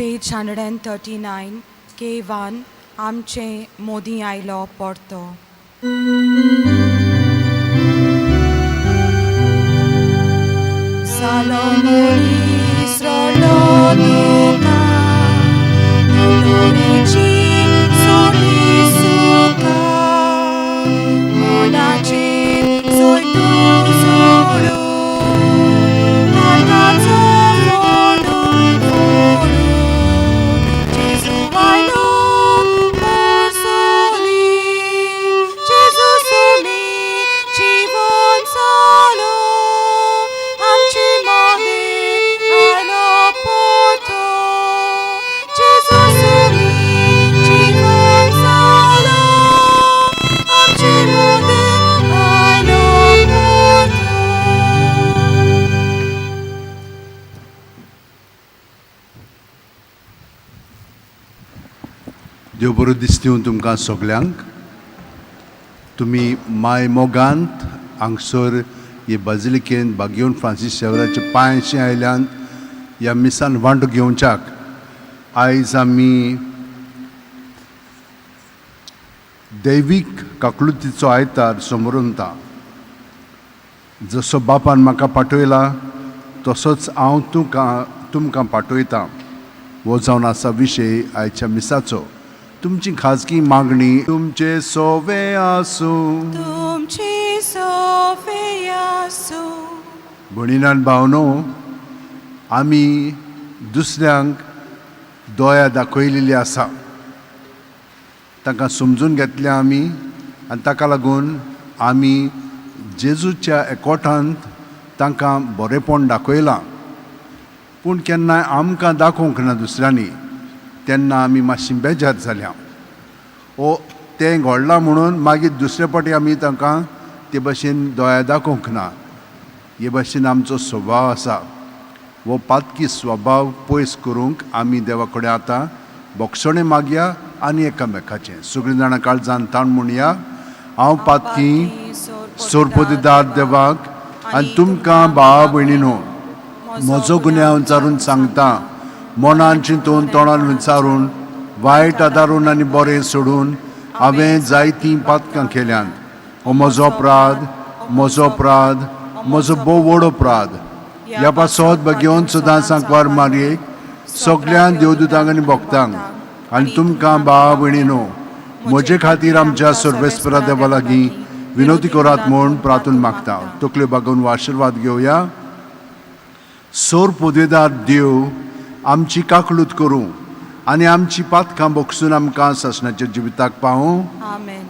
Page 139, K1, आमचे मोदी आयलो परतो. जालो मनीस रडलो दुकां, दोतोरेची सोडली सुखां, मोलाचेर जैतून सोडून, काळजाचो फोडून फोडून, जेजू आयलो मोरसोली, जेजू सुमी जीवन जालो, आमचे मदें आयलो परतो, जेजू सुमी जीवन जालो, आमचे मदें आयलो परतो. देव बरो दिसता तुमकां सगल्यांक. तुमी माय मोगांत हांगसर हे बाजिलिकेन बागेवन फ्रांसीस शेवराचे पांयशे आयल्यान ह्या मिसान वांटो घेवच्याक. आयज आमी दैवीक काकलुतीचो आयतार समोर. जसो बापान म्हाका पाठयला तसोच हांव तुमकां पाठयतां हो जावन आसा विशय आयच्या मिसाचो. तुमची खाजगी मागणी तुमचे सोवे आसूं. तुमची सोफे आसूं. भयणीन भावनो, आमी दुसऱ्यांक दोया दाखयलेली आसा, तांकां समजून घेतल्या आमी आनी ताका लागून आमी जेजूच्या एकवटांत तांकां बरेंपण दाखयलां. पूण केन्नाय आमकां दाखोवंक ना दुसऱ्यांनी तेन्ना आमी मातशी बेजार जाल्या ओ तें घडलां म्हणून मागीर दुसरे फावटी आमी तांकां ते भशेन दोया दाखोवंक ना. हे भशेन आमचो स्वभाव आसा. हो पातकी स्वभाव पयस करूंक आमी देवा कडेन आतां बोगसणें मागया आनी एकामेकाचें सगळीं जाणां काळजान ताण म्हणया. हांव पातकी सोरपोतीदार देवाक आनी तुमकां भावा भयणीनो म्हजो गुन्यांव विचारून सांगता. मनान चिंतून तोंडान विचारून वायट आदारून आनी बरें सोडून हांवें जायतीं पातकां केल्यांत. हो म्हजो अपराध, म्हजो अपराध, म्हजो भोव व्हड अपराध. ह्या पासत भगेवन सदां सांकवार मारयेक सगळ्यां देवदूतांक आनी भक्तांक आनी तुमकां भावा भयणीनो म्हजे खातीर आमच्या सर्वेस्परा देवा लागीं विनवती करात म्हूण प्रार्थून मागता. तकल्यो बागोवन आशिर्वाद घेवया. सोर पोदेदार देव आमची काकलूत करूं आनी आमची पातकां बोगसून आमकां सासणाच्या जिविताक पावूं. आमेन.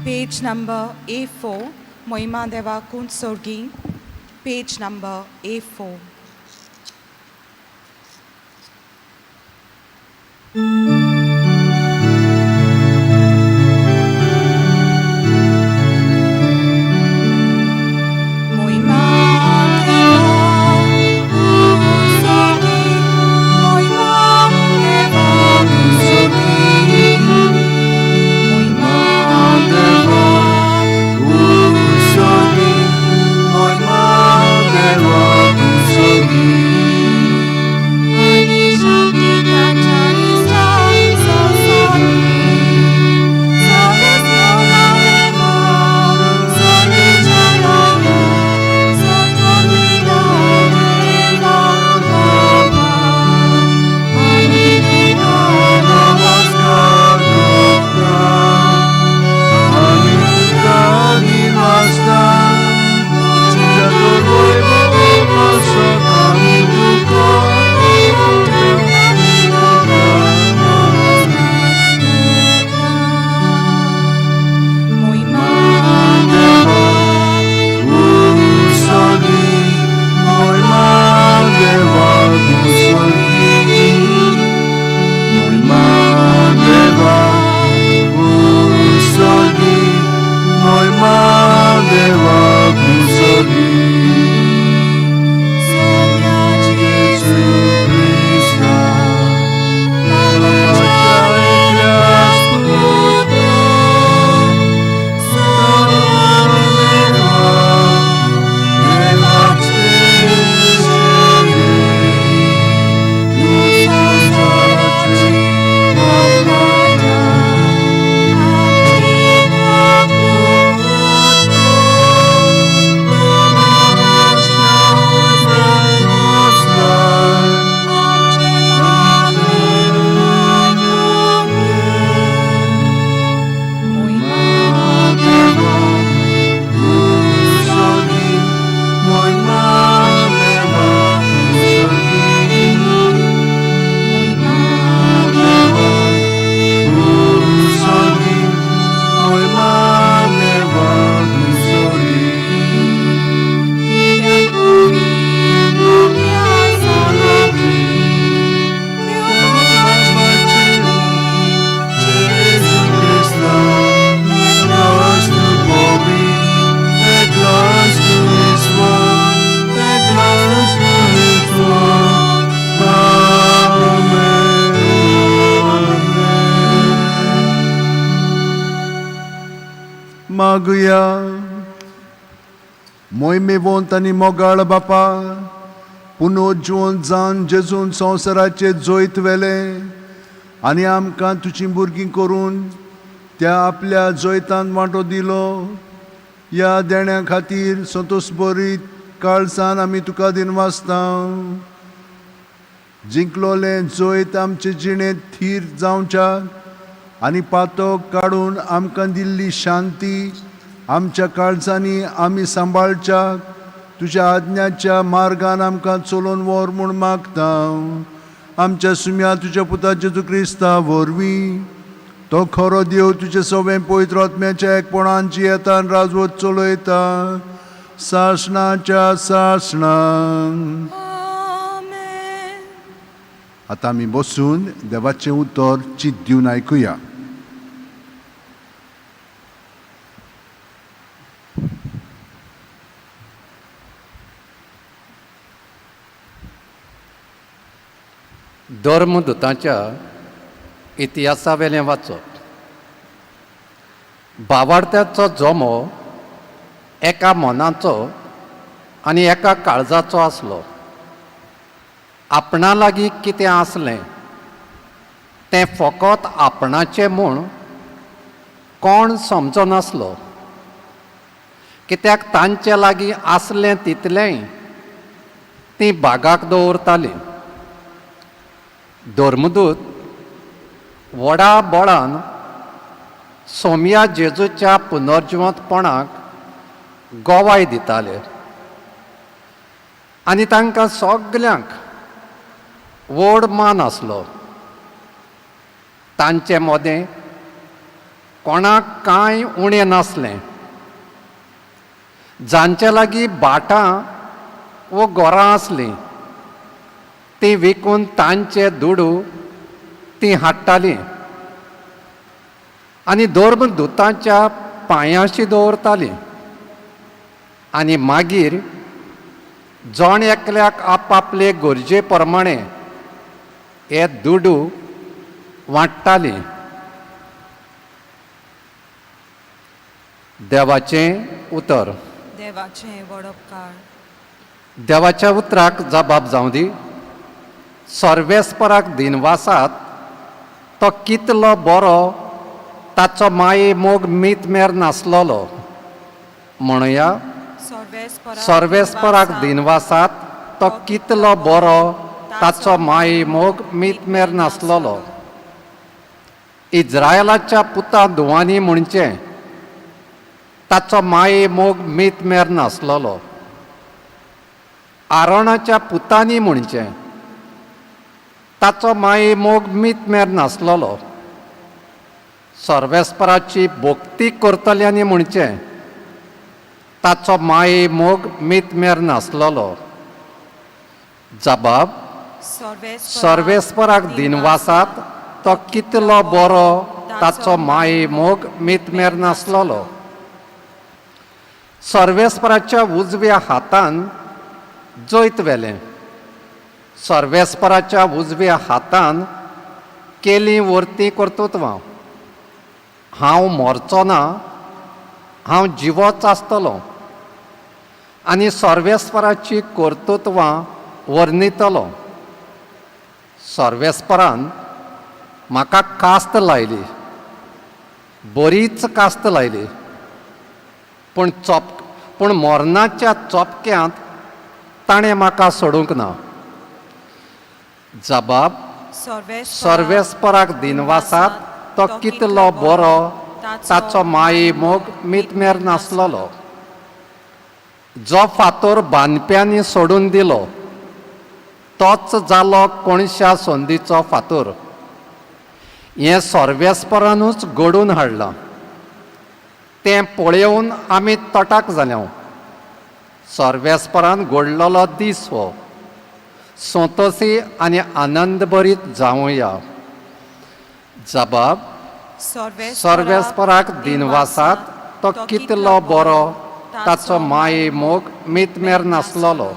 Page number A4, मोहिमा देवा कुंसोर्गी. Page number A4. मोहिमा देवा कुंसोर्गी, मोहिमा देवा कुंसोर्गी, मोहिमा देवा कुंसोर्गी, मोहिमा देवा कुंसोर्गी. मागुया. मोहिमेवंत आनी मोगाळ बापा, पुनर्जिवंत जावन जेजून संवसाराचेर जैत व्हेलें आनी आमकां तुजीं भुरगीं करून त्या आपल्या जैतान वांटो दिलो. ह्या देण्या खातीर संतोश बरीत काळसान आमी तुका दिनवासता. जिंकलोलें जैत आमचे जिणेंत थीर जावच्याक आनी पातो काडून आमकां दिल्ली शांती आमच्या काळजांनी आमी सांबाळच्याक तुज्या आज्ञाच्या मार्गान आमकां चलोवन व्हर म्हूण मागता. आमच्या सुम्या तुज्या पुता जेजू क्रिस्ता वरवीं, तो खरो देव तुजे सवें पवित्र आत्म्याच्या एकपणान जियेतान राजवत चलयता सासणाच्या सासणान. आमेन. आतां आमी बसून देवाचें उतर चित दिवन आयकुया. धर्मदुतांच्या इतिहासावेलें वाचप. बावाडत्याचो जमो एका मनाचो आनी एका काळजाचो आसलो. आपणा लागीं कितें आसलें तें फकत आपणाचें म्हूण कोण समजनासलो, कित्याक तांचे लागीं आसलें तितलेंय तीं बागाक दवरतालीं. धर्मदूत व्हडा बळान सोमया जेजूच्या पुनर्जिवंतपणाक गवाय दिताले आनी तांकां सगल्यांक व्हड मान आसलो. तांचे मदें कोणाक कांय उणें नासलें. जांचे लागीं भाटां वो गोरां आसलीं तीं विकून तांचे दुडू तीं हाडटालीं आनी धर्मदुतांच्या पांयांशी दवरतालीं आनी मागीर जण एकल्याक आपापले गरजे प्रमाणे हे दुडू वांट्टालीं. देवाचें उतर. देवाचें वडपकार. देवाच्या उतराक जबाब जावं दी. सर्वेस्पराक दिनवासात, तो कितलो बरो, ताचो माये मोग मीत मेर नासलोलो. म्हणया, सर्वेस्पराक दिनवासात, तो कितलो बरो, ताचो माये मोग मीत मेर नासलोलो. इज्रायलाच्या पुता धुवांनी म्हणचें, ताचो माये मोग मीत मेर नासलोलो. आरोणाच्या पुतांनी म्हणचें, ताचो माये मोग मीत मेर नासलोलो. सर्वेस्पराची भक्ती करतल्यांनी म्हणचें, ताचो माये मोग मीत मेर नासलोलो. जबाब, सर्वेस्पराक दिनवासात, तो कितलो बरो, ताचो माये मोग मीत मेर नासलोलो. सर्वेस्पराच्या उजव्या हातान जैत व्हेलें. सर्वेस्पराच्या उजव्या हातान केलीं वर्ती कर्तृत्वां. हांव मरचो ना, हांव जिवोच आसतलो आनी सर्वेस्पराची कर्तृत्वां वर्णितलो. सर्वेस्परान म्हाका कास्त लायली, बरीच कास्त लायली, पूण मरणाच्या चोपक्यांत ताणें म्हाका सोडूंक ना. जबाब, सर्वेस्पराक दिनवासात, तो कितलो बरो, ताचो माये मोग मीत मेर नासलोलो. जो फातोर बांदप्यांनी सोडून दिलो तोच जालो कोणशा संदीचो फातोर. हें सर्वेस्परानूच घडोवन हाडलां, तें पळोवन आमी तटाक जाल्या. सर्वेस्परान घडलेलो दीस हो, संतोशी आनी आनंदभरीत जावया. जबाब, सर्वेस्पराक दिनवासात, तो कितलो बरो, ताचो माये मोग मीत मेर नासलोलो.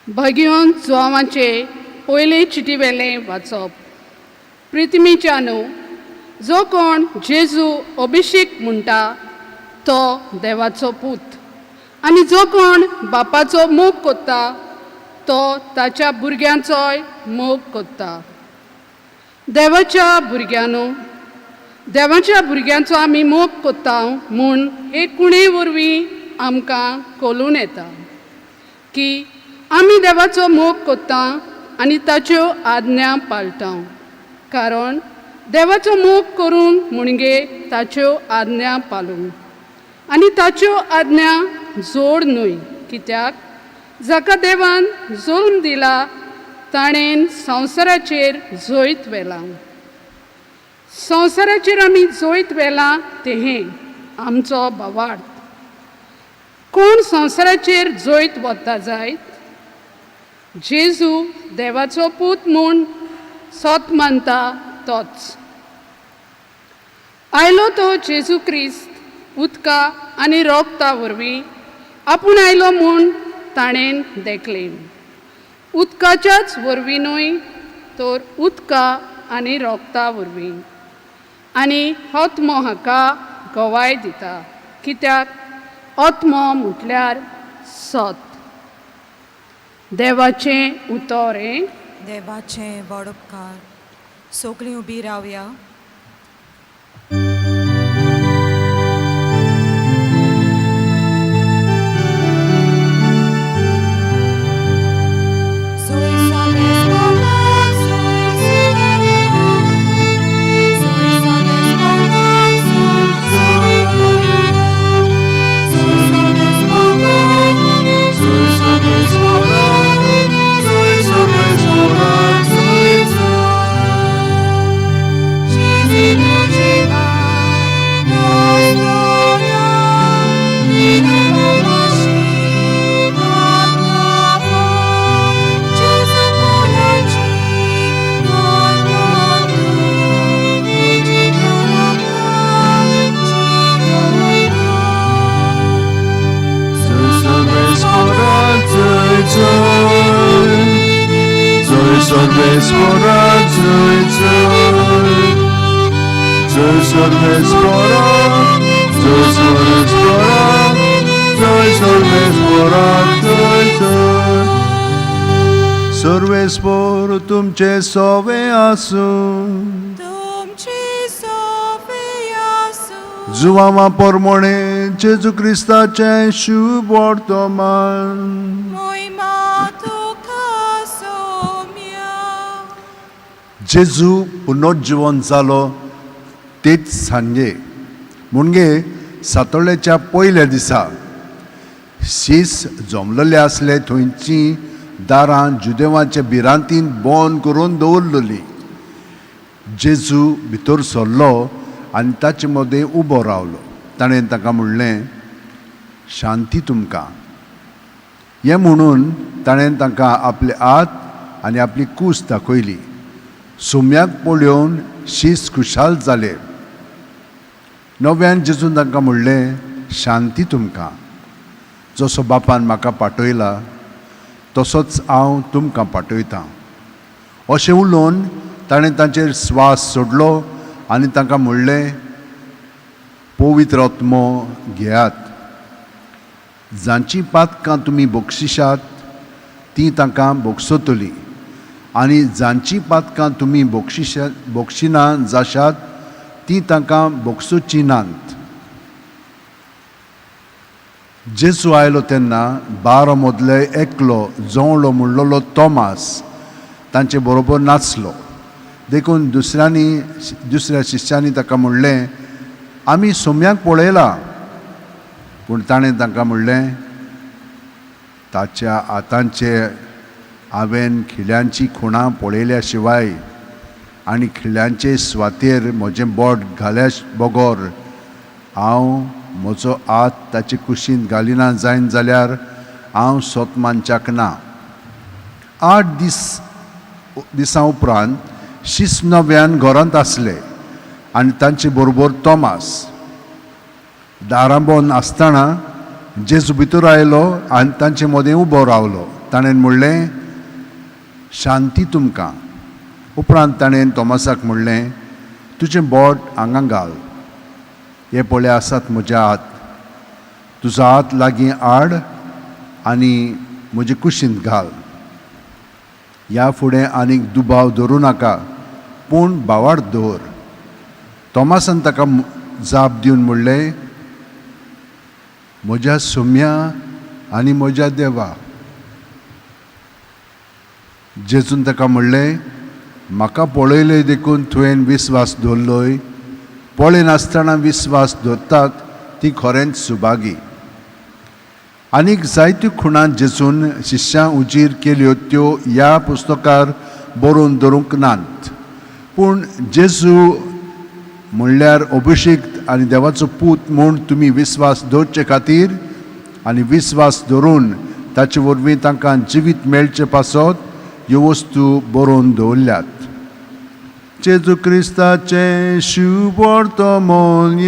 भगिवन जुवांवाचे पयले चिटी वेलें वाचप. प्रिथमीच्यानू जो कोण जेजू अभिषेक म्हणटा तो देवाचो पूत आनी जो कोण बापाचो मोग कोत्ता तो ताच्या भुरग्यांचोय मोग कोत्ता. देवाच्या भुरग्यांनो देवाच्या भुरग्यांचो आमी मोग कोत्ता म्हूण हे कुणे वरवीं आमकां कळून येता की आमी देवाचो मोग कोत्ता आनी ताच्यो आज्ञा पाळटा. कारण देवाचो मोग करूंक म्हणगे ताच्यो आज्ञा पाळूंक आनी ताच्यो आज्ञा जोड न्हय, कित्याक जाका देवान जल्म दिला ताणें संवसाराचेर जैत व्हेलां. संवसाराचेर आमी जैत व्हेलां तें हें आमचो भावार्थ. कोण संवसाराचेर जैत वता जायत? जेजू देवाचो पूत म्हूण सत मानता तोच. आयलो तो जेजू क्रिस्त उदका आनी रोगता वरवीं आपूण आयलो म्हूण ताणें देखलें. उदकाच्याच वरवीं न्हय तर उदका आनी रोगता वरवीं. आनी आत्मो हाका गवाय दिता, कित्याक आत्मो म्हटल्यार सत. देवाचें उतर हें. देवाचें व्हड उपकार. सगळीं उबी रावया. सर्वेस्पोर तुमचे सोवे आसूं. तुमची सोवे आसूं. जुवामा पोरमोणे जेजू क्रिस्ताचें शुभ वर्तमान. मोहिमा तुका सोम्या. जेजू पुनर्जिवन जालो तेच सांजे म्हणजे सातोळ्याच्या पयल्या दिसा शीस जमलेले आसले थंयची दारां जुदेवाच्या भिरांतीन बंद करून दवरलेली. जेजू भितर सरलो आनी ताचे मदें उबो रावलो. ताणें ताका म्हणलें, शांती तुमकां. हें म्हणून ताणें तांकां आपले हात आनी आपली कूस दाखयली. सोम्याक पळोवन शीस खुशाल जाले. नव्यान जेजून तांकां म्हणलें, शांती तुमकां. जसो बापान म्हाका पाठयला तसोच हांव तुमकां पाठयतां. अशें उलोवन ताणें तांचेर स्वास सोडलो आनी तांकां म्हणलें, पवित्र आत्मो घेयात. जांचीं पातकां तुमी बक्षिशात तीं तांकां बक्षतलीं आनी जांचीं पातकां तुमी बक्षिना जाशात तीं तांकां बक्षोचीं नात. जेजू आयलो तेन्ना 12 मदले एकलो जोवलो म्हणलेलो तोमास तांचे बरोबर नाचलो. देखून दुसऱ्या शिश्यांनी ताका म्हणलें, आमी सोम्याक पळयला. पूण ताणें तांकां म्हणलें, ताच्या हातांचे हांवें खिळ्यांची खुणां पळयल्या शिवाय आनी खिळ्यांचे स्वातेर म्हजें बोट घाल्या बगर हांव म्हजो हात ताचे कुशींत घालिना जायन जाल्यार हांव सोत मानच्याक ना. 8 दिसां उपरांत शीस नव्यान घरांत आसले आनी तांचे बरोबर तोमास. दारां बंद आसतना जेजू भितर आयलो आनी तांचे मदें उबो रावलो. ताणें म्हणलें, शांती तुमकां. उपरांत ताणें तॉमासाक म्हणलें, तुजें बोट हांगा घाल, हे पळय आसात म्हज्या हात, तुजो हात लागीं हाड आनी म्हजे कुशींत घाल. ह्या फुडें आनीक दुबाव धरूं नाका, पूण भावार्थ दवर. तॉमासान ताका जाप दिवन म्हणलें, म्हज्या सोम्या आनी म्हज्या देवा. जेजून ताका म्हणलें, म्हाका पळयलें देखून तुवें विस्वास दवरलोय, पळयनासतना विस्वास दवरतात ती खरेंच सुभागी. आनीक जायत्यो खुणां जेजून शिश्यां उजीर केल्यो त्यो ह्या पुस्तकार बरोवन दवरूंक नात, पूण जेजू म्हणल्यार अभिषेक आनी देवाचो पूत म्हूण तुमी विस्वास दवरचे खातीर आनी विस्वास दवरून ताचे वरवीं तांकां जिवीत मेळचे पासत ह्यो वस्तू बरोवन दवरल्यात. जेजू क्रिस्ताचें शुभवर्तमान.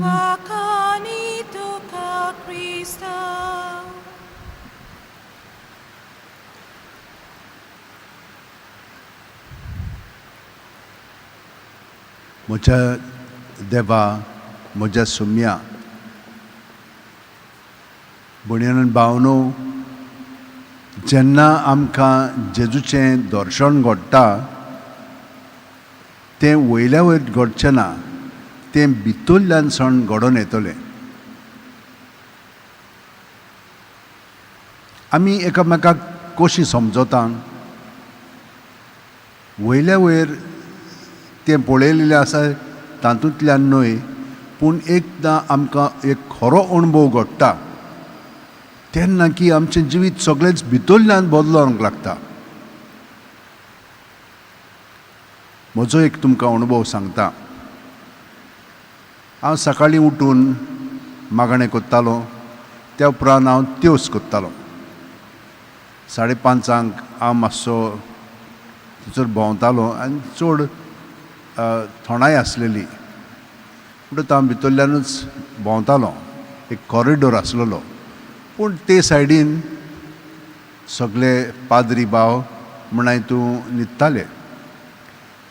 वाखाणी तुका क्रिस्ता. म्हज्या देवा, म्हज्या सुम्या, भयणीन भावनो, जेन्ना आमकां जेजूचें दर्शन घडटा तें वयल्या वयर घडचें ना, तें भितरल्यान सण घडोवन येतलें. आमी एकामेकाक कशीं समजता, वयल्या वयर तें पळयलेलें आसा तातूंतल्यान न्हय, पूण एकदां आमकां एक खरो अणभव घडटा तेन्ना की आमचें जिवीत सगळेंच भितरल्यान बदलोवंक लागता. म्हजो एक तुमकां अणभव सांगता. हांव सकाळीं उठून मागणें करतालो, त्या उपरांत हांव त्योस करतालो. 5:30 हांव मातसो थंयसर भोंवतालो आनी चड थोंडाय आसलेली म्हणटकच हांव भितरल्यानूच भोंवतालो. एक कॉरिडोर आसलेलो, पूण ते सायडीन सगळे पाद्री भाव म्हणाय तूं न्हिदताले.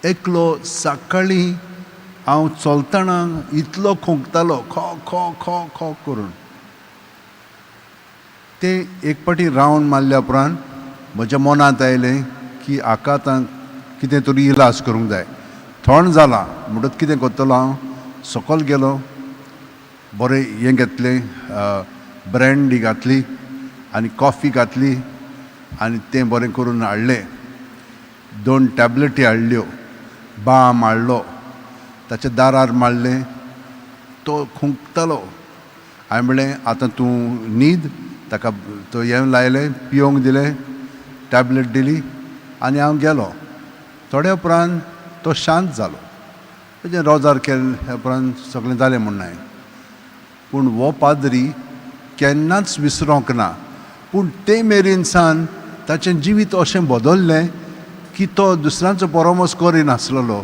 एकलो सकाळीं हांव चलतना इतलो खोंकतालो, खो खो खो खो करून. ते एक पाटी रावंड मारल्या उपरांत म्हज्या मनांत आयलें की हाका आतां कितें तरी इलाज करूंक जाय. थंड जालां म्हणटकच कितें करतलो हांव, सकयल गेलो, बरें हें घेतलें, ब्रँडी घातली आनी कॉफी घातली आनी तें बरें करून हाडलें. 2 टॅबलेटी हाडल्यो, बाम हाडलो, ताच्या दारार मारलें. तो खोंकतालो. हांवें म्हणलें आतां तूं न्हीद. ताका तो हें लायलें, पिवंक दिलें, टॅबलेट दिली आनी हांव गेलो. थोड्या उपरांत तो शांत जालो. तेजें रोजार केलें उपरांत सगळें जालें म्हूण न्हय, पूण हो पाद्री केन्नाच विसरोंक ना. पूण ते मेरेन सान ताचें जिवीत अशें बदल्लें की तो दुसऱ्यांचो परामर्श करिनासलेलो,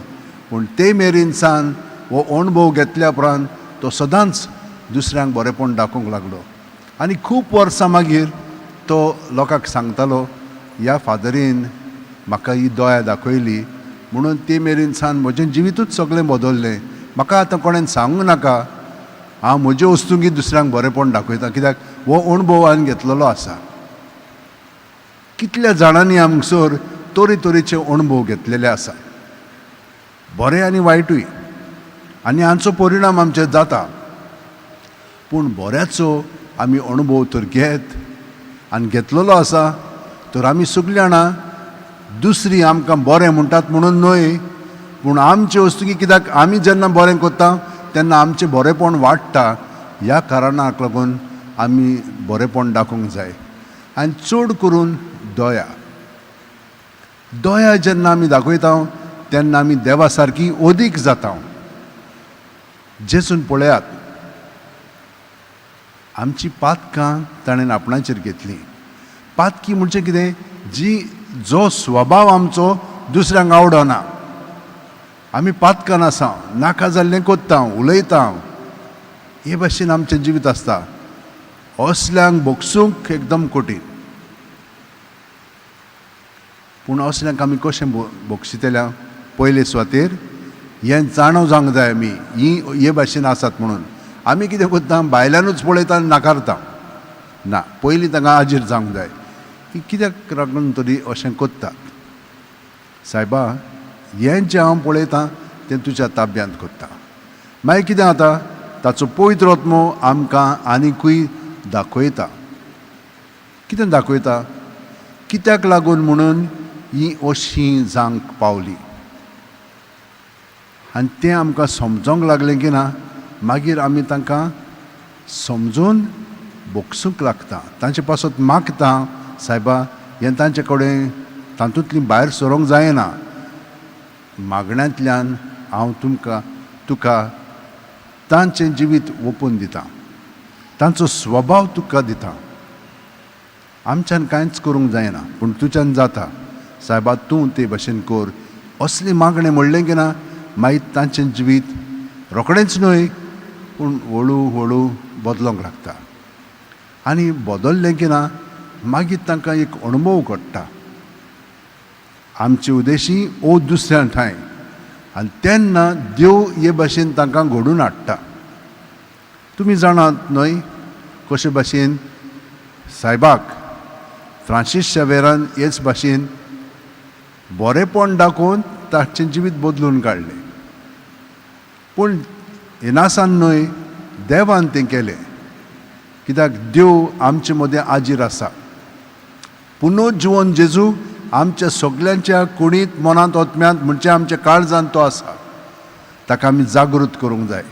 पूण ते मेरेन सान हो अणभव घेतल्या उपरांत तो सदांच दुसऱ्यांक बरेंपण दाखोवंक लागलो. आनी खूब वर्सां मागीर तो लोकांक सांगतालो, ह्या फादरीन म्हाका ही दया दाखयली म्हणून ते मेरेन सान म्हजें जिवितूच सगळें बदल्लें. म्हाका आतां कोणें सांगूंक नाका, हांव म्हजे वस्तुंकी दुसऱ्यांक बरेंपण दाखयता, कित्याक हो अणभव हांवें घेतलेलो आसा. कितल्या जाणांनी हांगसर तरेतरेचे अणभव घेतलेले आसा, बरे आनी वायटूय, आनी हांचो परिणाम आमचेर जाता. पूण बऱ्याचो आमी अणभव तर घेत आनी घेतलेलो आसा तर आमी सगळीं जाणां दुसरी आमकां बरें म्हणटात म्हणून न्हय, पूण आमचे वस्तुकी कित्याक आमी जेन्ना बरें करता तेन्ना आमचें बरेंपण वाडटा. ह्या कारणाक लागून आमी बरेंपण दाखोवंक जाय. आनी चड करून दया, दया जेन्ना आमी दाखयता तेन्ना आमी देवा सारकी अदीक जाता. जेजून पळयात, आमची पातकां ताणें आपणाचेर घेतली. पातकी म्हणजे कितें, जी जो स्वभाव आमचो दुसऱ्यांक आवडना, आमी पातकान आसा, नाका जाल्लें कोत्ता, उलयता, हे भाशेन आमचें जिवीत आसता. असल्यांक भोगसूंक एकदम कठीण. पूण असल्यांक आमी कशें बक्षितल्या? पयले सुवातेर हें जाणव जावंक जाय आमी ही हे भाशेन आसात म्हणून. आमी कितें करता, भायल्यानूच पळयता आनी नाकारता. ना, पयलीं तांकां आजीर जावंक जाय की कित्याक लागून तरी अशें करतात. सायबा, हें जें हांव पळयतां तें तुज्या ताब्यांत करता. मागीर कितें जाता, ताचो पवित्र आत्मो आमकां आनिकूय दाखयता. कितें दाखयता? कित्याक लागून म्हणून ही अशी जावंक पावली. आनी तें आमकां समजोंक लागलें की ना, मागीर आमी तांकां समजून भोगसूंक लागता, तांचे पासत मागता, सायबा हें तांचे कडेन तातूंतली भायर सरोंक जायना, मागण्यांतल्यान हांव तुमकां तुका तांचें जिवीत ओपून दिता, तांचो स्वभाव तुका दिता. आमच्यान कांयच करूंक जायना पूण तुज्यान जाता सायबा, तूं ते भशेन कर. असली मागणें म्हणलें की ना, मागीर तांचें जिवीत रोखडेंच न्हय पूण हळू हळू बदलोंक लागता. आनी बदल्लें की ना मागीर तांकां एक अणभव घडटा आमचे उद्देशी ओ दुसऱ्या ठांय, आनी तेन्ना देव हे भाशेन तांकां घडून हाडटा. तुमी जाणात न्हय कशे भाशेन सायबाक फ्रांसीस शावेरान हेच भाशेन बरेंपण दाखोवन ताचें जिवीत बदलून काडलें. पूण इनासान न्हय, देवान तें केलें. कित्याक देव आमचे मदें आजीर आसा. पुनर्जिवन जेजू आमच्या सगल्यांच्या कुडींत, मनांत, आत्म्यांत, म्हणजे आमच्या काळजांत तो आसा. ताका आमी जागृत करूंक जाय.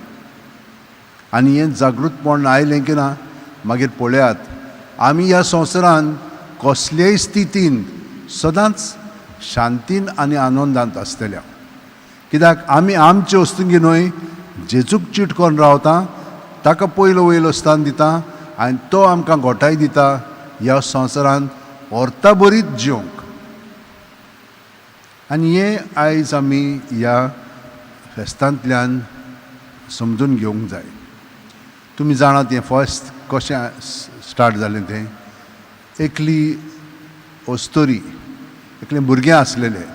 आनी हें जागृतपण आयलें की ना मागीर पळयात आमी ह्या संवसारांत कसलेय स्थितीन सदांच शांतीन आनी आनंदांत आसतल्या. कित्याक आमी आमचे वस्तुंगी न्हय, जेजूक चिटकोन रावता, ताका पयलो वयलो स्थान दिता आनी तो आमकां गोठाय दिता ह्या संवसारांत अर्था बरीत जिवंक. आनी हें आयज आमी ह्या फेस्तांतल्यान समजून घेवंक जाय. तुमी जाणात हें फेस्त कशें स्टार्ट जालें तें. एकली अस्तोरी, एकलें भुरगें आसलेलें,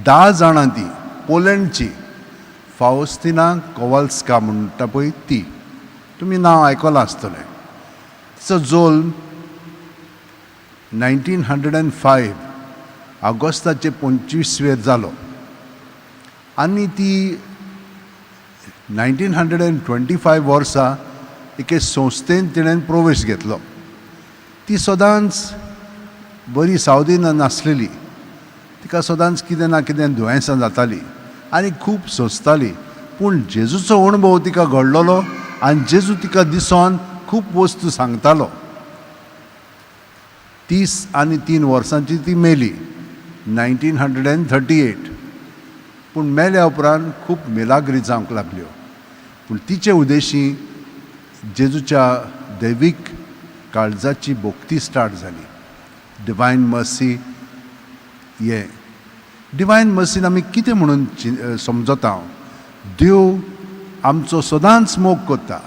10 जाणां ती पोलंडची, फावस्तिना कोवाल्स्का म्हणटा पळय ती, तुमी नांव आयकलां आसतलें. तिचो जल्म 1905 ऑगस्टाचे 25वेर जालो आनी ती 1925 वर्सा एके संस्थेन तिणें प्रवेश घेतलो. ती सदांच बरी सावदीन नासलेली, तिका सदांच कितें ना कितें दुयेंसां जातालीं आनी खूब सोंसताली. पूण जेजूचो अणभव तिका घडलेलो आनी जेजू तिका दिसोन खूब वस्तू सांगतालो. 33 वर्सांची ती मेली 1938. पूण मेल्या उपरांत खूब मिलाग्री जावंक लागल्यो. पूण तिचे उद्देशी जेजूच्या दैवीक काळजाची भक्ती स्टार्ट जाली, डिवायन मर्सी. हे डिवायन मर्सीन आमी कितें म्हणून समजता? देव आमचो सदांच मोग करता.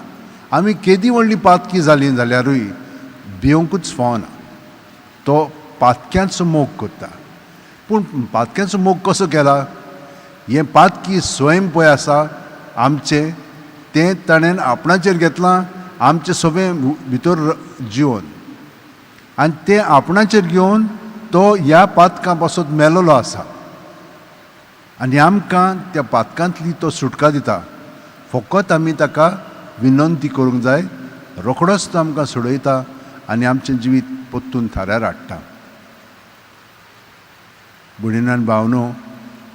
आमी केदी व्हडली पातकी जाली जाल्यारूय भिवंकूच फावना. तो पातक्यांचो मोग करता. पूण पातक्यांचो मोग कसो केला? हें पातकी स्वयं पळय आसा आमचें, तें ताणें आपणाचेर घेतलां, आमचें सगळें भितर जिवन, आनी तें आपणाचेर घेवन तो ह्या पातकां पासत मेलोलो आसा आनी आमकां त्या पातकांतली तो सुटका दिता. फकत आमी ताका विनंती करूंक जाय, रोखडोच तो आमकां सोडयता आनी आमचें जिवीत परतून थाऱ्यार हाडटा. भयणीन भावनो,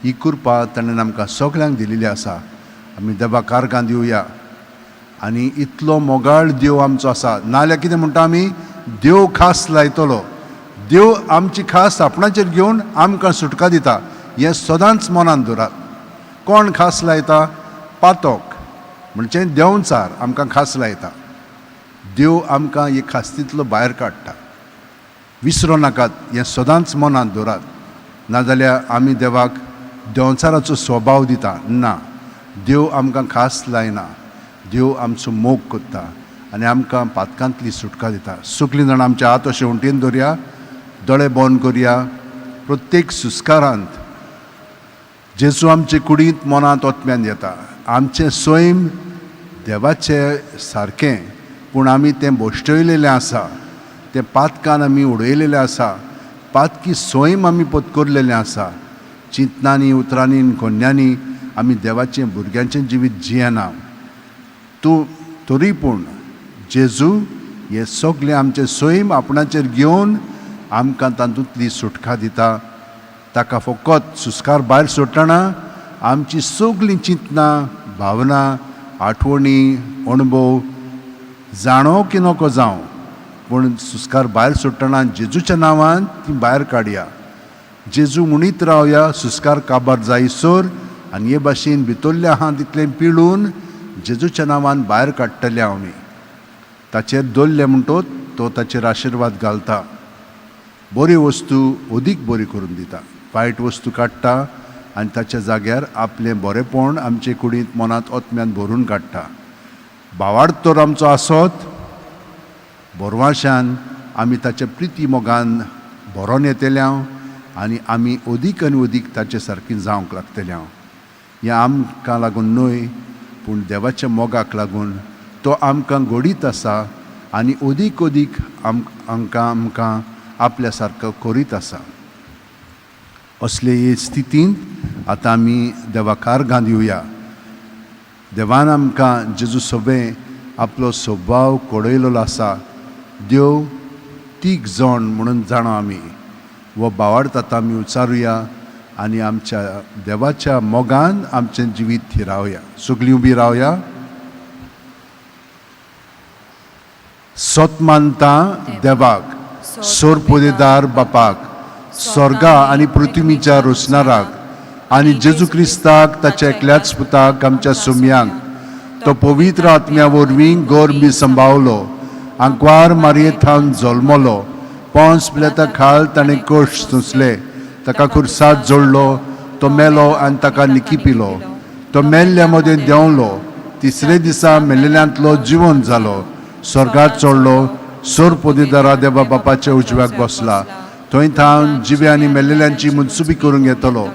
ही कृपा ताणें आमकां सगल्यांक दिलेली आसा. आमी देवा कारगां दिवया. आनी इतलो मोगाळ देव आमचो आसा. नाजाल्यार कितें म्हणटा आमी? देव खास लायतलो. देव आमची खास आपणाचेर घेवन आमकां सुटका दिता, हें सदांच मनांत दवरात. कोण खास लायता? पातोक म्हणजे देंवचार आमकां खास लायता. देव आमकां हे खास्तींतलो भायर काडटा. विसरो नाकात, हें सदांच मनांत दवरात. नाजाल्यार आमी देवाक देंवचाराचो स्वभाव दिता. ना, देव आमकां खास लायना. देव आमचो मोग करता आनी आमकां पातकांतली सुटका दिता. सगळीं जाणां आमच्या हात अशें वण्टीन दवरया, दोळे बंद करया. प्रत्येक सुस्कारांत जेजू आमचे कुडींत मनांत ओतम्यान येता. आमचें सैम देवाचें सारकें, पूण आमी तें भश्टयलेलें आसा, तें पातकान आमी उडयलेलें आसा, पातकी सैम आमी पत्करलेलें आसा. चिंतनांनी, उतरांनी, कोन्यांनी आमी देवाचें भुरग्यांचें जिवीत जियेना. तूं तरी पूण जेजू हें सगळें आमचें सैम आपणाचेर घेवन आमकां तातूंतली सुटका दिता. ताका फकत सुस्कार भायर सोडटना आमची सगळीं चिंतनां, भावना, आठवणी, अणभव जाणो की नको जावं, पूण सुस्कार भायर सोडटना जेजूच्या नांवान ती भायर काडया. जेजू म्हणीत रावया सुस्कार काबार जायसर, आनी हे भाशेन भितरल्या आहा तितलें पिळून जेजूच्या नांवान भायर काडटले आमी. ताचेर दवरलें म्हणटोच तो ताचेर आशिर्वाद घालता, बऱ्यो वस्तू अदीक बरी करून दिता, वायट वस्तू काडटा आनी ताच्या जाग्यार आपलें बरेंपण आमचे कुडींत मनांत ओतम्यान भरून काडटा. भावार्थ तर आमचो आसत बोरवाशान आमी ताच्या प्रिती मोगान भरोन येतले हांव आनी आमी अदीक आनी अदीक ताचे सारकी जावंक लागतले हांव. हें आमकां लागून न्हय, पूण देवाच्या मोगाक लागून तो आमकां घडीत आसा आनी अदीक अदीक आमकां आमकां आपल्या सारको करीत आसा. असले हे स्थितींत आतां आमी देवा कारगां दिवया. देवान आमकां जेजू सोबें आपलो स्वभाव कळयलेलो आसा. देव तीग जाण म्हणून जाणा आमी हो भावार्थ आतां आमी उचारुया आनी आमच्या देवाच्या मोगान आमचें जिवीत थिरावया. सगळीं उबी रावया. सत मानता देवाक, सोरपुदेदार बापाक, स्वर्गा आनी पृथ्वीच्या रोसणाराक, आनी जेजू क्रिस्ताक ताच्या एकल्याच पुताक आमच्या सुम्यांक, तो पवित्र आत्म्या वरवीं गोरबी संभावलो, आंकवार मारये थावन जल्मलो, पोंस प्लेता खाल ताणें कश्ट सोंसले, ताका खुर्साद जोडलो, तो मेलो आनी ताका निकी पिलो, तो मेल्ल्या मदें देंवलो, तिसरे दिसा मेल्ल्यांतलो जिवन जालो, स्वर्गात चडलो, सोर पोदेदारा देवा बापाच्या उजव्याक बसला, थंय थावन जिवे आनी मेल्लेल्यांची मनसुबी करूंक येतलो.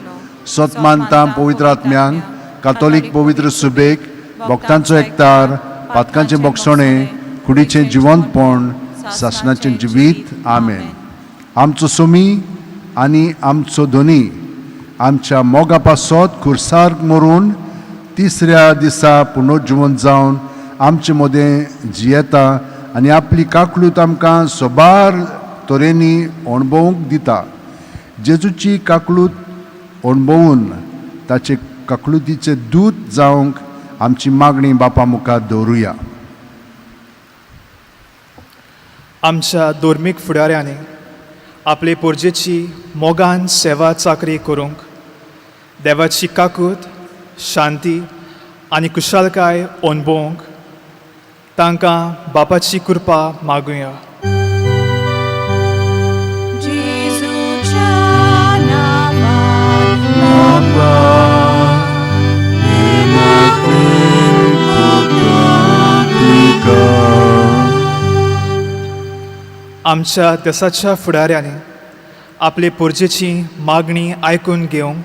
सत मानता पवित्र आत्म्यांक, कातोलीक पवित्र सुबेक, भक्तांचो एकतार, पातकांचें बोगसणें, कुडीचें जिवंतपण, सासणाचें जिवीत. आमेन. आमचो सोमी आनी आमचो धनी आमच्या मोगा पासत खुर्सार मरून तिसऱ्या दिसा पुनर्जिवन जावन आमचे मदें जियेता आनी आपली काकलूत आमकां सोबार तरेनी अणभवूंक दिता. जेजूची काकलूत अणभवून ताचे काकलुतीचे दूत जावंक आमची मागणी बापा मुखार दवरुया. आमच्या धर्मीक फुडाऱ्यांनी आपले पोरजेची मोगान सेवा चाकरी करूंक देवाची काकूत, शांती आनी कुशालकाय अणभवूंक तांकां बापाची कृपा मागुया. जेजूच्या नांवान आमच्या देसाच्या फुडाऱ्यांनी आपले पोरजेची मागणी आयकून घेवंक,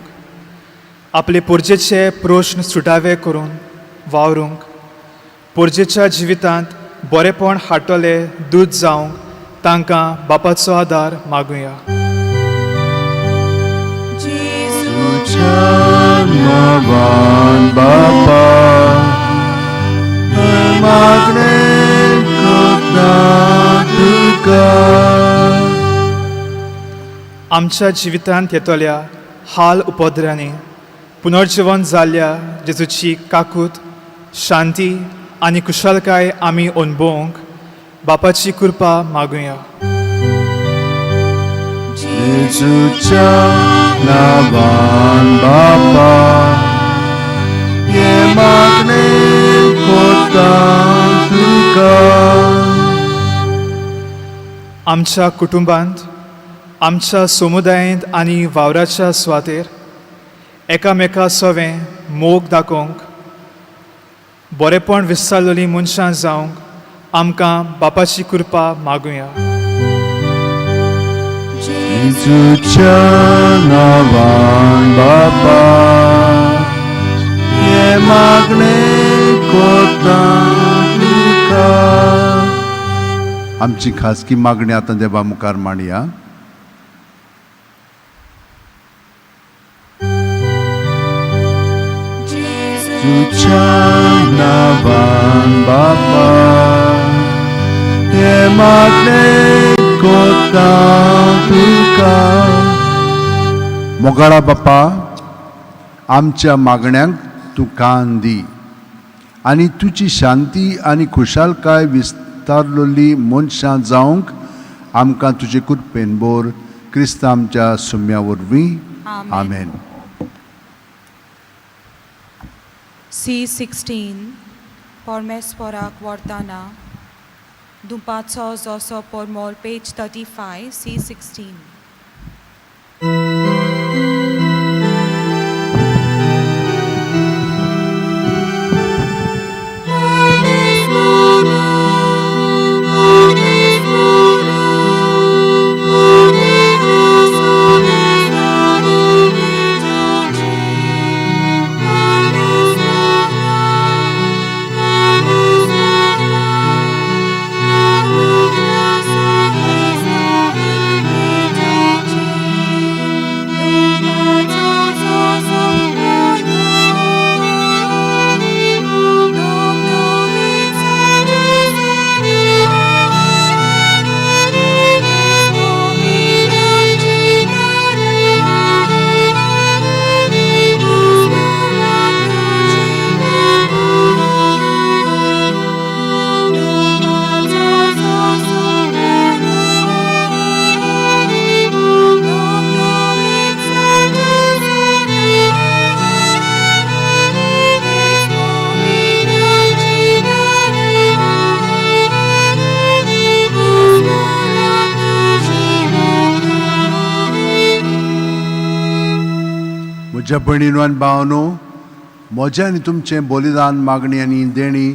आपले पोरजेचे प्रश्न सुटावे करून वावरूंक, पोरजेच्या जिवितांत बरेपण हाडटले दूत जावंक तांकां बापाचो आदार मागुया. जेजूच्या नांवान बापा मागणें करता तुका. आमच्या जिवितांत येतल्या हाल उपद्र्यांनी पुनर्जिवन जाल्ल्या जेजूची काकूत, शांती आनी कुशालकाय आमी अणभवूंक बापाची कृपा मागुया. जेजूच्या नांवान बापा हें मागणें करता तुका. आमच्या कुटुंबांत, आमच्या समुदायेंत आनी वावराच्या सुवातेर एकामेका सवें मोग दाखोवंक, बरेपण विसरलेलीं मनशां जावंक आमकां बापाची कृपा मागुया. जेजूच्या नांवान बापा हें मागणें कोता तुका. आमची खासगी मागणी आतां देवा मुखार मांडया. तुझ्या नांवान बापा हें मागणें कोता तुका. मोगाळा बापा, आमच्या मागण्यांक तूं कान दी आनी तुजी शांती आनी खुशालकाय विस्तारलेली मनशां जावंक आमकां तुजे कृपेन बोर क्रिस्त आमच्या सुम्या वरवीं. आमेन. आमेन. C16 परमेश्वराक वरताना दुपाचो जसो परमोल, पेज 35, C16. म्हज्या भयणीनो आनी भावांनो, म्हजें आनी तुमचें बलिदान मागणी आनी देणी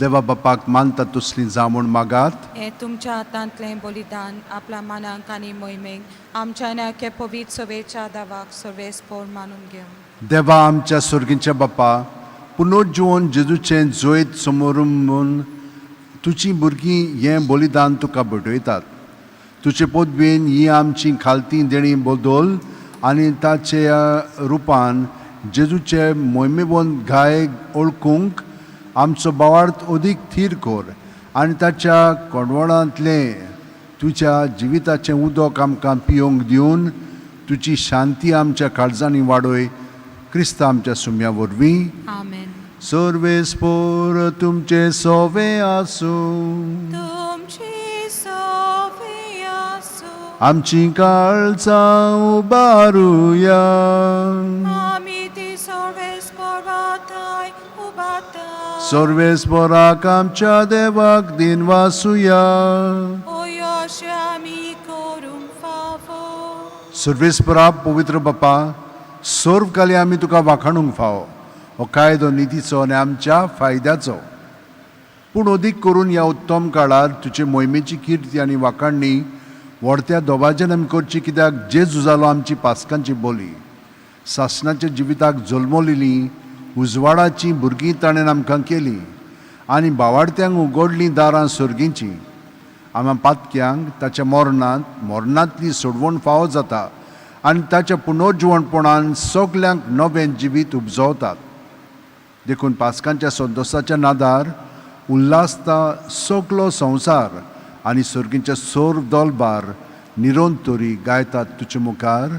देवा बापाक मानता तसली जावं म्हूण मागात. हें तुमच्या हातांतलें बलिदान आपल्या मनाक आनी मोहिमेक आमच्या नाके पवित्र सवेच्या दावाक सर्वेस्पोर मानून घेवं. देवा आमच्या सर्गीच्या बापा, पुनर्जिवन जेजूचें जैत समोरून तुजी भुरगीं हें बलिदान तुका भेटयतात. तुजे पदवेन ही आमची खालती देणी बदल आनी ताच्या रुपान जेजूचे मोहिमेबंद घाय ओळखूंक आमचो भावार्थ अदीक थीर कर आनी ताच्या कोंडवळांतलें तुज्या जिविताचें उदक आमकां पियोंक दिवन तुजी शांती आमच्या काळजांनी वाडय. क्रिस्त आमच्या सुम्या वरवीं. आमेन. सर्वेस्पोर तुमचे सोवे आसूं. तुमची सोवे आसूं. आमची काळजां उबारुया. आमी ती सर्वेस्पोराथाय उबाता. सर्वेस्पोराक आमच्या देवाक दिनवासुया. ओ यश आमी करूंक फावो. सर्वेस्परा पवित्र बापा, सर्व काली आमी तुका वाखाणूंक फावो. हो कायदो नितीचो आनी आमच्या फायद्याचो, पूण अदीक करून ह्या उत्तम काळार तुजे मोहिमेची किर्ती आनी वाखाणणी व्हडत्या दोबाज्यान आमी करची, कित्याक जेजू जालो आमची पास्कांची बोली. सासणाच्या जिविताक जल्मलेली उजवाडाचीं भुरगीं ताणें आमकां केलीं आनी बावाडत्यांक उगडलीं दारां सर्गींचीं. आमा पातक्यांक ताच्या मरणांत मरणांतली सोडवण फावो जाता आनी ताच्या पुनर्जिवणपणान सगल्यांक नवें जिवीत उपजवतात. देखून पास्कांच्या संतोसाच्या नादार उल्हासता सगलो संवसार आनी सर्गींच्या सोर दोलबार निरंतरी गायतात तुजे मुखार.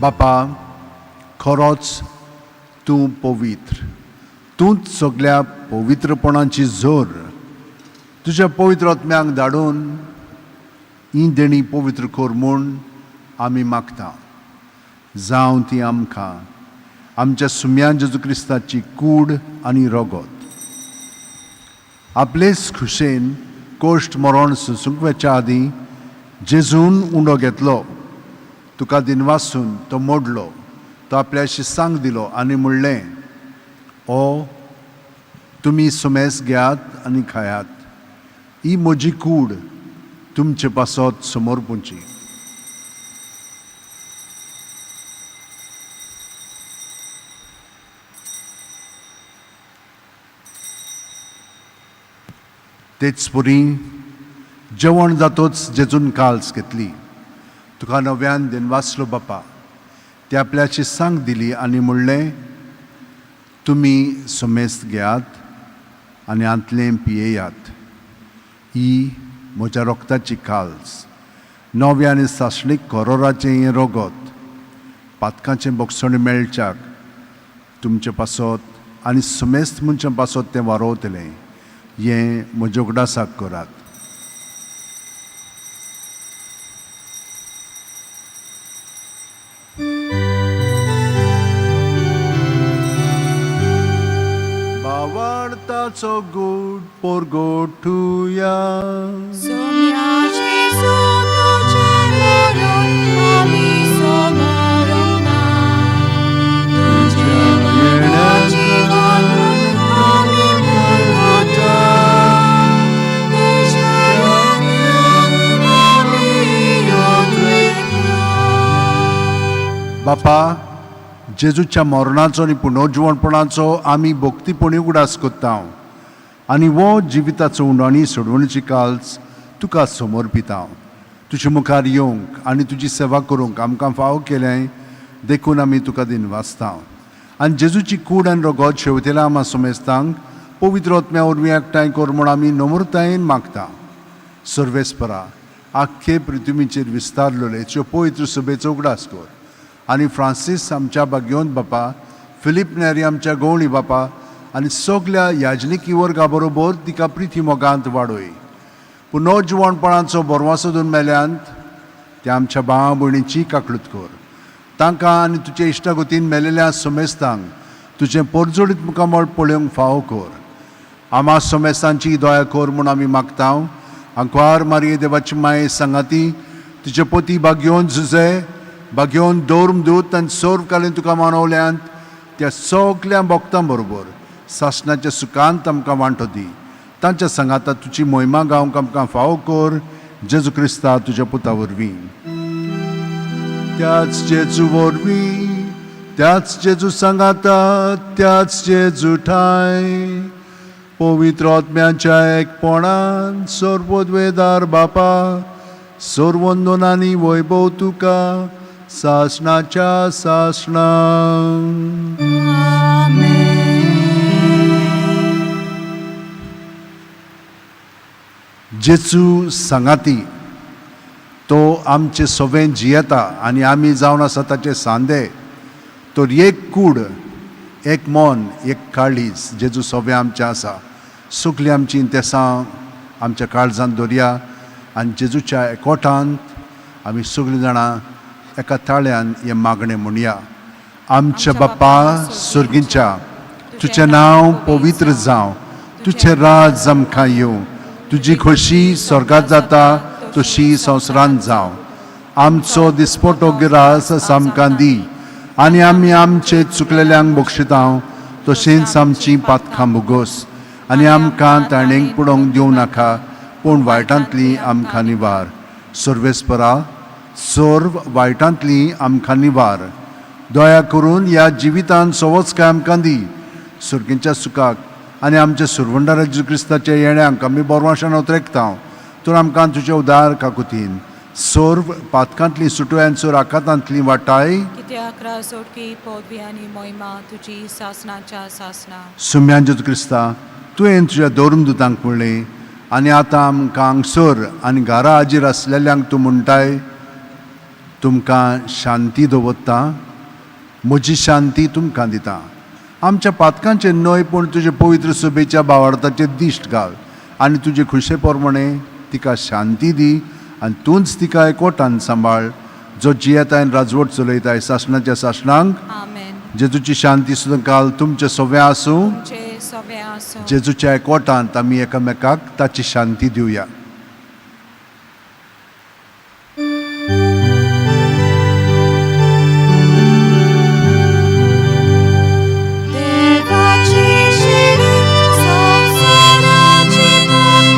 बापा, खरोच तूं पवित्र, तूंच सगल्या पवित्रपणाची जोर. तुज्या पवित्र आत्म्यांक धाडून ही देणी पवित्र कर म्हूण आमी मागता. जावं ती आमकां आमच्या सुम्या जेजू क्रिस्ताची कूड आनी रगत. आपलेच खुशेन कोश्ट मरण सोंसूंक वचच्या आदीं जेजून उंडो घेतलो, तुका दिनवासून तो मोडलो, तो आपल्या शिसांक दिलो आनी म्हणलें, ओ तुमी सुमेस घेयात आनी खायात, ही म्हजी कूड तुमचे पासत समर्पूंची. तेच परी जेवण जातोच जेजून काल्स घेतली, तुका नव्यान दिनवासलो बापा, ते आपल्याची सांग दिली आनी म्हणलें, तुमी सुमेस्त घेयात आनी आंतलें पियेयात, ही म्हज्या रोगताची काल्स, नव्या आनी सासणीक करोराचें हें रगत, पातकांचें बक्षण मेळच्याक तुमचे पासत आनी सुमेस्त मनशां पासत तें वारोवतलें, हें म्हज्या उगडासाक करात. बावार्थाचो गूट पोरगोठुया. सोम्या जेजू तुजें मरण आमी समरना, तुजें नवो जीवन आमी पुरवता, तुज्या येण्याक आमी योद्रेता. बापा, जेजूच्या मरणाचो आनी पुनर्जिवणपणाचो आमी भक्तीपणी उगडास करता आनी हो जिविताचो उंडो आनी सोडवणीची काल्स तुका समर्पिता. तुजे मुखार येवंक आनी तुजी सेवा करूंक आमकां फावो केलें देखून आमी तुका दिनवासता. आनी जेजूची कूड आनी रगत शेवतेल्या आमा समेस्तांक पवित्र आत्म्या वरवीं एकठांय कर म्हूण आमी नम्रतायेन मागता. सर्वेस्परा, आख्खे पृथ्वीचेर विस्तारलेले त्यो पवित्र सभेचो उगडास कर आनी फ्रांसीस आमच्या बागयोन बापा, फिलीप नेरी आमच्या गवळी बापा आनी सगल्या याजनिकी वर्गा बरोबर तिका प्रिती मोगांत वाडय. पुनर्जिवणपणाचो बरवासो दोन मेल्यांत त्या आमच्या भाव भयणीची काकळूत कर. तांकां आनी तुजे इश्टागतीन मेलेल्या समेस्तांक तुजें परजळीत मुखामळ पळोवंक फावो कर. आमा समेस्तांची दया कर म्हूण आमी मागता. आंकवार मारये देवाची माये सांगाती तुजे पोती बागयोन जुजे बागयोन दौर्म दूत आनी सर्व कालीन तुका मानवल्यांत त्या सगल्या भक्तां बरोबर सासणाच्या सुखांत आमकां वांटो दी. तांच्या सांगाता तुजी मोहिमा गावंक आमकां फावो कर, जेजू क्रिस्ता तुज्या पुता वरवीं. त्याच जेजू वरवीं, त्याच जेजू सांगाता, त्याच जेजू ठांय पवित्र आत्म्याच्या एकपणान सर्वद्वेदार बापा, सर्वंदनानी वैभव तुका सासणाच्या सासणा. जेजू सांगाती तो आमचे सवें जियेता आनी आमी जावन आसा ताचे सांदे. तर एक कूड, एक मन, एक काळीज जेजू सवें आमचें आसा. सगलीं आमचीं इंतेसां आमच्या काळजांत दवरया आनी जेजूच्या एकवटांत आमी सगलीं जाणां एका ताळ्यान हें मागणें म्हणया. आमच्या बापा सर्गींच्या, तुजें नांव पवित्र जावं, तुजें राज आमकां येवं, तुजी खोशी स्वर्गात जाता तशी संवसारांत जावं. आमचो दिसपटो गिरास आमकां दी आनी आमी आमचे चुकलेल्यांक बक्षिता तशेंच आमची पातकां भोगोस आनी आमकां ताणेंक पडोवंक दिवं नाका, पूण वायटांतली आमकां निवार. सर्वेस्परा, सर्व वायटांतली आमकां निवार. दया करून ह्या जिवितान सवच काय आमकां दी. सर्गींच्या सुखाक आनी आमच्या सुरवंडारा जेजू क्रिस्ताच्या येण्यांक आमी बोरवाशान ओतरेकता. तर आमकां तुज्या उदार काकुतीन सर्व पातकांतली सुटोयान सोर आकातांतली वाटाय. कित्याक राजोडकी पदवी आनी मोहिमा तुजी सासणाच्या सासणा. सुम्यान जेजू क्रिस्ता, तुवें तुज्या धर्मदुतांक म्हणलें आनी आतां आमकां हांगसर आनी घरा हाजीर आसलेल्यांक तूं म्हणटाय, तुमकां शांती दवरता, म्हजी शांती तुमकां दिता. आमच्या पातकांचेर न्हय पूण तुजे पवित्र सभेच्या भावार्थाचेर दिश्ट घाल आनी तुजे खुशे प्रमाणे तिका शांती दी आनी तूंच तिका एकवटान सांबाळ, जो जियेताय राजवट चलयताय सासणाच्या सासणांक. आमेन. जेजूची शांती सुद्दां काल तुमचे सगळें आसूं. तुमचे सगळे आसूं. जेजूच्या एकवटांत आमी एकामेकाक ताची शांती दिवया. देवाची शिरी संवसाराची पाप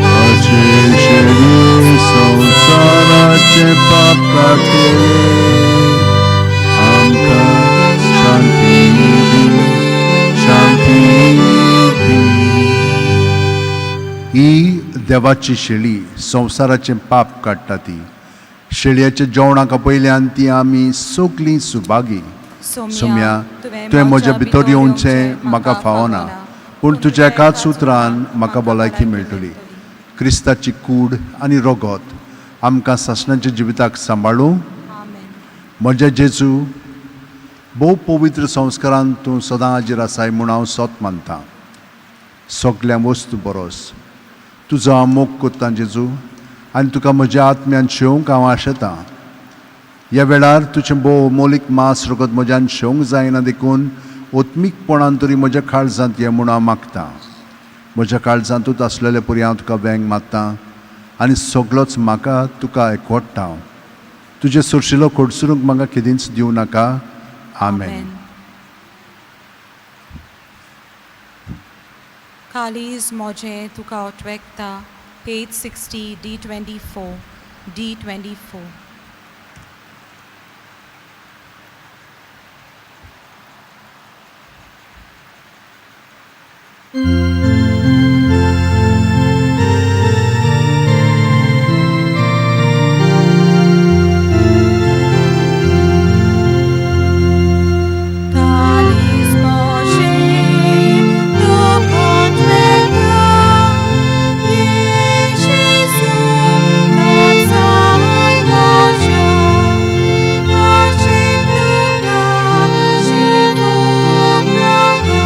देवाची शिरी संवसाराची संसाराचे पाप काडटले, आमकां शांती दी, शांती दी. ही देवाची शेळी संवसाराचें पाप काडटा. ती शेळयाच्या जेवणाक आपयल्यान ती आमी सगलीं सुभागी. सोम्या, तुवें म्हज्या भितर येवचें म्हाका फावना, पूण तुज्या एकाच उतरान म्हाका भलायकी मेळटली. क्रिस्ताची कूड आनी रगत आमकां सासणाच्या जिविताक सांबाळूं. आमेन. म्हज्या जेजू, भोव पवित्र संस्कारान तूं सदां हाजीर आसाय म्हूण हांव सत मानतां. सगल्या वस्तू बरोस तुजो हांव मोग कोत्तां जेजू, आनी तुका म्हज्या आत्म्यान शेवंक हांव आशेतां. ह्या वेळार तुजें भोव मोलीक मांस रगत म्हज्यान शेवंक जायना, देखून ओत्मीकपणान तरी म्हज्या काळजांत ये म्हूण हांव मागतां. म्हज्या काळजांतूच आसलेले परी हांव तुका वेंग मारतां आनी सगलोच म्हाका तुका एकवडटा. तुजें सुरशिलो कोडसुरूंक म्हाका केदींच दिवं नाका. आमेन. कालीज मोजें तुका ओटवेकता. Page 60, D 24, D 24. कालीज मोजें तुका ओटवेकता, येशू काळजांत म्हज्या, आशेन तुका शिवूंक नाका.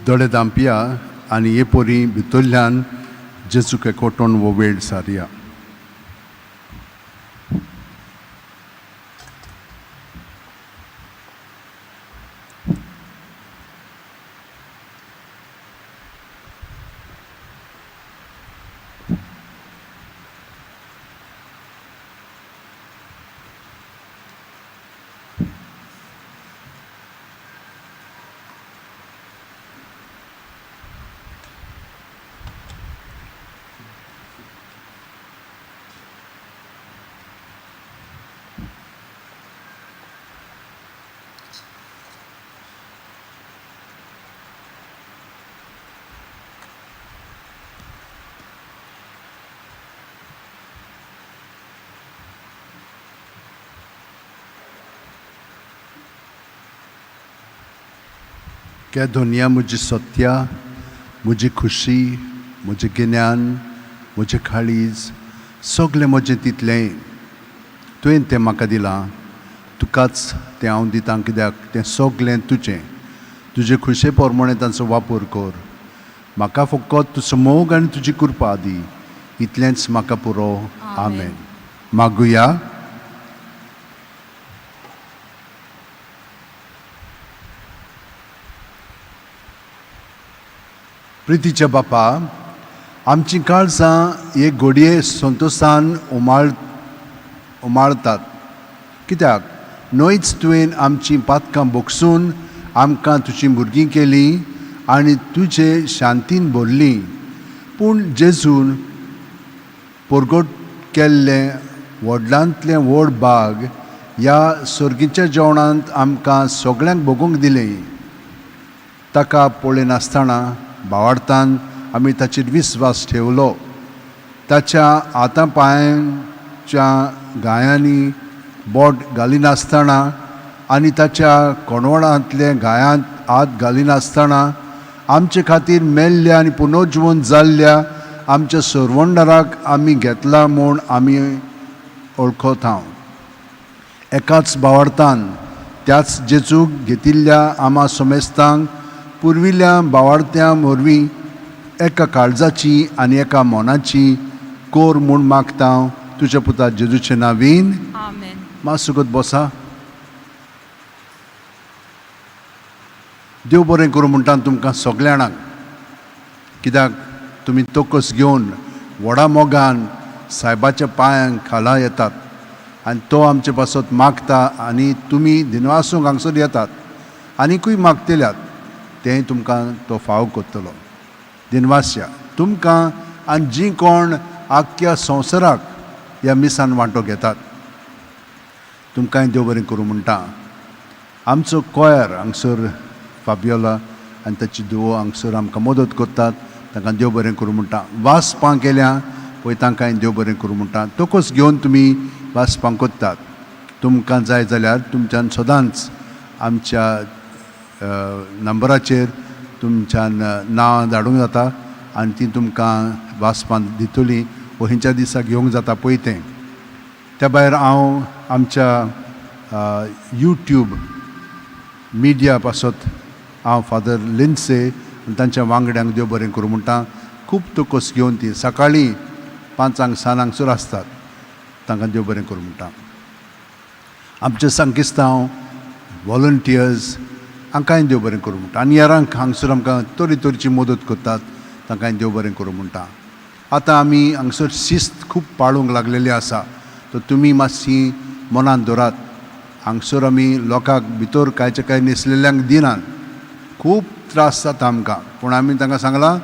दोळे धांपया आनी हे पोरी भितरल्यान जेजूक एकवटून हो वेळ सारया. क्या दुनिया मुझे सत्या, म्हजी खुशी, म्हजें गिन्यान, म्हजें काळीज, सगळें म्हजें तितलें तुवें तें म्हाका दिलां. तुकाच तें हांव दितां, कित्याक तें सगळें तुजें. तुजे खुशे प्रमाणें तांचो वापर कर. म्हाका फकत तुजो मोग आनी तुजी कृपा दी, इतलेंच म्हाका पुरो. आमेन. मागुया. प्रितीच्या बापा, आमचीं काळजां एक घडये संतोसान उमाळतात, कित्याक न्हयच तुवें आमचीं पातकां भोगसून आमकां तुजीं भुरगीं केलीं आनी तुजे शांतीन भरलीं. पूण जेजून परगट केल्लें व्हडलांतलें व्हड बाग ह्या सर्गीच्या जेवणांत आमकां सगळ्यांक भोगूंक दिलें. ताका पळयनासतना भावार्थान आमी ताचेर विस्वास ठेवलो. ताच्या हाता पांयांच्या गायांनी बोट घालिनासतना आनी ताच्या कोणवणांतले गायांत हात घालिनासतना आमचे खातीर मेल्ल्या आनी पुनर्जिवन जाल्ल्या आमच्या सरवंडराक आमी घेतला म्हूण आमी वळखता. एकाच भावार्थान त्याच जेजूक घेतिल्ल्या आमा समेस्तांक पुर्विल्ल्या भावार्थ्यां वरवीं एका काळजाची आनी एका मनाची कोर म्हूण मागता तुज्या पुता जेजूचे नांवीन. आमेन. मातसो बसा. देव बरें करूं म्हणटा तुमकां सगल्या जाणांक, कित्याक तुमी तोकस घेवन व्हडा मोगान सायबाच्या पांयांक खाला येतात आनी तो आमचे पासत मागता आनी तुमी दिनवासूंक हांगसर येतात आनीकूय मागतल्यात तेंय तुमकां तो फाव करतलो. दिनवास्या तुमकां आनी जीं कोण आख्ख्या संवसाराक ह्या मिसान वांटो घेतात तुमकांय देव बरें करूं म्हणटा. आमचो कोयर हांगसर फाबियोला आनी ताची धुवो हांगसर आमकां मदत करतात, तांकां देव बरें करूं म्हणटा. वाजपां केल्या पळय तांकांय देव बरें करूं म्हणटा. तोकोस घेवन तुमी वाजपां करतात. तुमकां जाय जाल्यार तुमच्यान सदांच आमच्या नंबराचेर तुमच्यान नांवां धाडूंक जाता आनी ती तुमकां वाजपां दितली वो खंयच्या दिसा घेवंक जाता पळय तें. त्या भायर हांव आमच्या यूट्यूब मिडिया पासत हांव फादर लिन्से आनी तांच्या वांगड्यांक देव बरें करूं म्हणटा. खूब तोकोस घेवन ती सकाळीं 5 6 हांगसर आसतात, तांकां देव बरें करूं म्हणटा. आमचे संकिस्तांव वॉलंटियर्स हांकांय देव बरें करूं म्हणटा आनी हेरांक हांगसर आमकां तरेतरेची मदत करतात, तांकांय देव बरें करूं म्हणटा. आतां आमी हांगसर शिस्त खूब पाळूंक लागलेली आसा, तर तुमी मातशी मनांत दवरात. हांगसर आमी लोकांक भितर कांयचे कांय न्हेसलेल्यांक दिनात, खूब त्रास जाता आमकां. पूण आमी तांकां सांगलां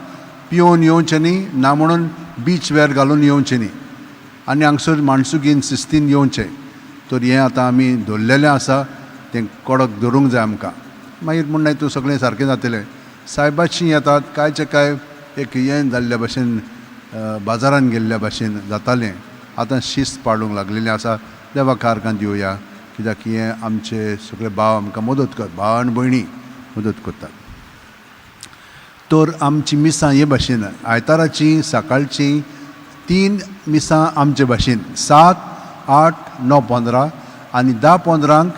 पियोवन येवचें न्ही, ना म्हणून बीच वेर घालून येवचें न्ही आनी हांगसर माणसुगीन शिस्तीन येवचें. तर हें आतां आमी दवरलेलें आसा, तें कडक धरूंक जाय आमकां. मागीर म्हण तूं सगळें सारकें जातलें. सायबाची येतात कांयचे कांय एक हें जाल्ल्या भाशेन बाजारान गेल्ल्या भाशेन जातालें. आतां शिस्त पाळूंक लागलेलें आसा. देवाक कारकां दिवया, कित्याक हें आमचे सगळे भाव आमकां मदत कर, भाव आनी भयणी मदत करतात. तर आमची मिसां हे भाशेन आयताराची सकाळची 3 मिसां आमचे भाशेन 7, 8, 9, 15 आनी 10:15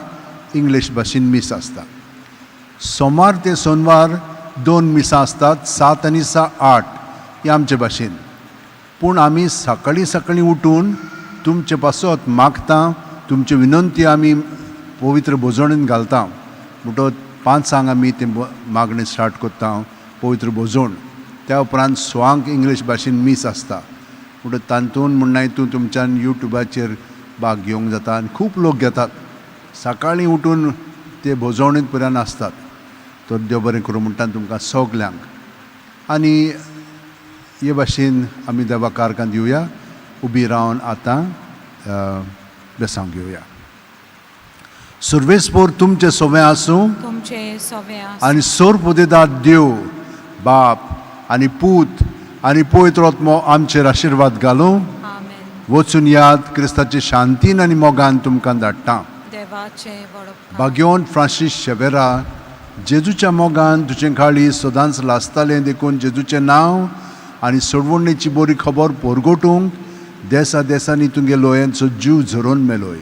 इंग्लीश भाशेन मीस आसता. सोमार ते सोनवार दोन मिसां आसतात, 7 आनी 8 हे आमचे भाशेन. पूण आमी सकाळीं सकाळीं उठून तुमचे पासत मागता, तुमची विनंती आमी पवित्र भोजणीन घालता. म्हणटकच 5 आमी तें मागणें स्टार्ट करता पवित्र भोजण. त्या उपरांत 6 इंग्लीश भाशेन मीस आसता. म्हणटकच तातूंत म्हणनाय तूं तुमच्यान युट्यूबाचेर भाग घेवंक जाता आनी खूब लोक घेतात. सकाळीं उठून ते भोजवणीत पर्यंत आसतात. तर देव बरें करूं म्हणटा तुमकां सगल्यांक. आनी हे भाशेन आमी देवा कारकांत येवया, उबी रावन आतां बेसांव घेवया. सुर्वेसपोर तुमचें सोवें आसूं, तुमचे सवे आसूं. आनी सोर पुदेदात देव बाप आनी पूत आनी पवित्र आत्मो आमचेर आशिर्वाद घालूं. आमेन. वचून याद क्रिस्ताचे शांतीन आनी मोगान तुमकां धाडटा. देवाचे वडपकार. भाग्योन फ्रांसीस शेवेरा, जेजूच्या मोगान तुजें काळी सदांच लासतालें, देखून जेजूचें नांव आनी सोडवणेची बरी खबर पोरगोटूंक देसा देसांनी तुगे लोयांचो जीव झरोवन मेलोय.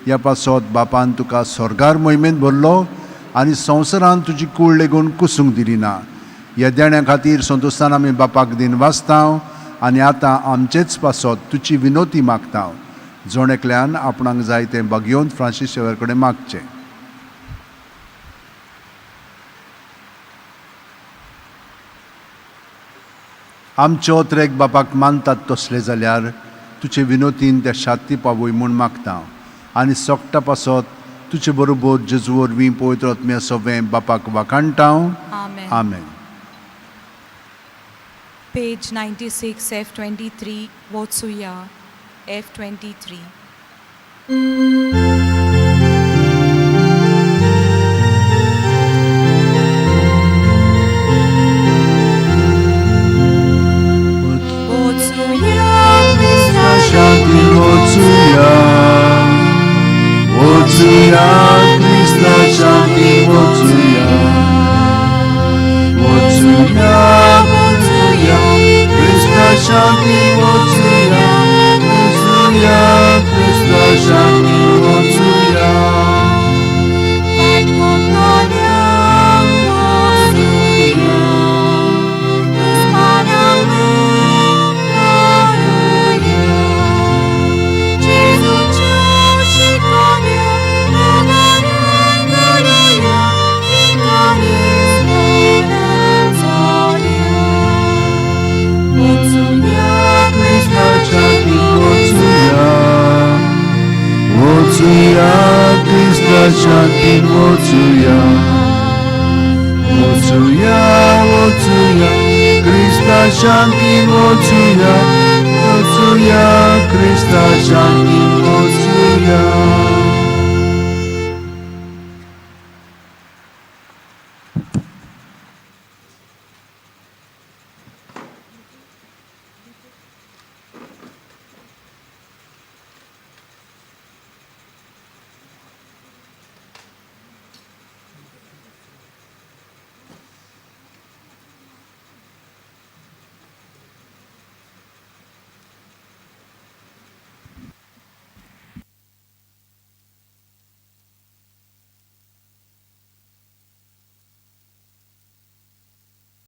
ह्या पासत बापान तुका स्वर्गार मोहिमेंत भरलो आनी संवसारान तुजी कूळ लेगून कुसूंक दिली ना. ह्या देण्या खातीर संतोस्तान आमी बापाक दिन वाचता आनी आतां आमचेच पासत तुजी विनोती मागता. जण एकल्यान आपणाक जाय तें भाग्योन फ्रांसीस शेवर कडेन मागचें. आमच्यो त्रेक बापाक मानतात तसले जाल्यार तुजे विनोतीन त्या शाती पावय म्हूण मागता आनी सोकटा पासत तुजे बरोबर जेजू वरवीं पवित्र आत्म्या सवें बापाक वाखाणटा. आमेन. आमेन. Page 96, F23, Wotsuya, F23. Wotsuya, Krishna Shanti Wotsuya, Wotsuya, Krishna Shanti Wotsuya, Wotsuya, Wotsuya, Krishna Shanti Wotsuya, Wotsuya, Krishna Shanti Wotsuya. Krishna Shanti Wotsuya, Wotsuya, Krishna Shanti Wotsuya, Wotsuya, Wotsuya, Krishna Shanti Wotsuya, Wotsuya, Krishna Shanti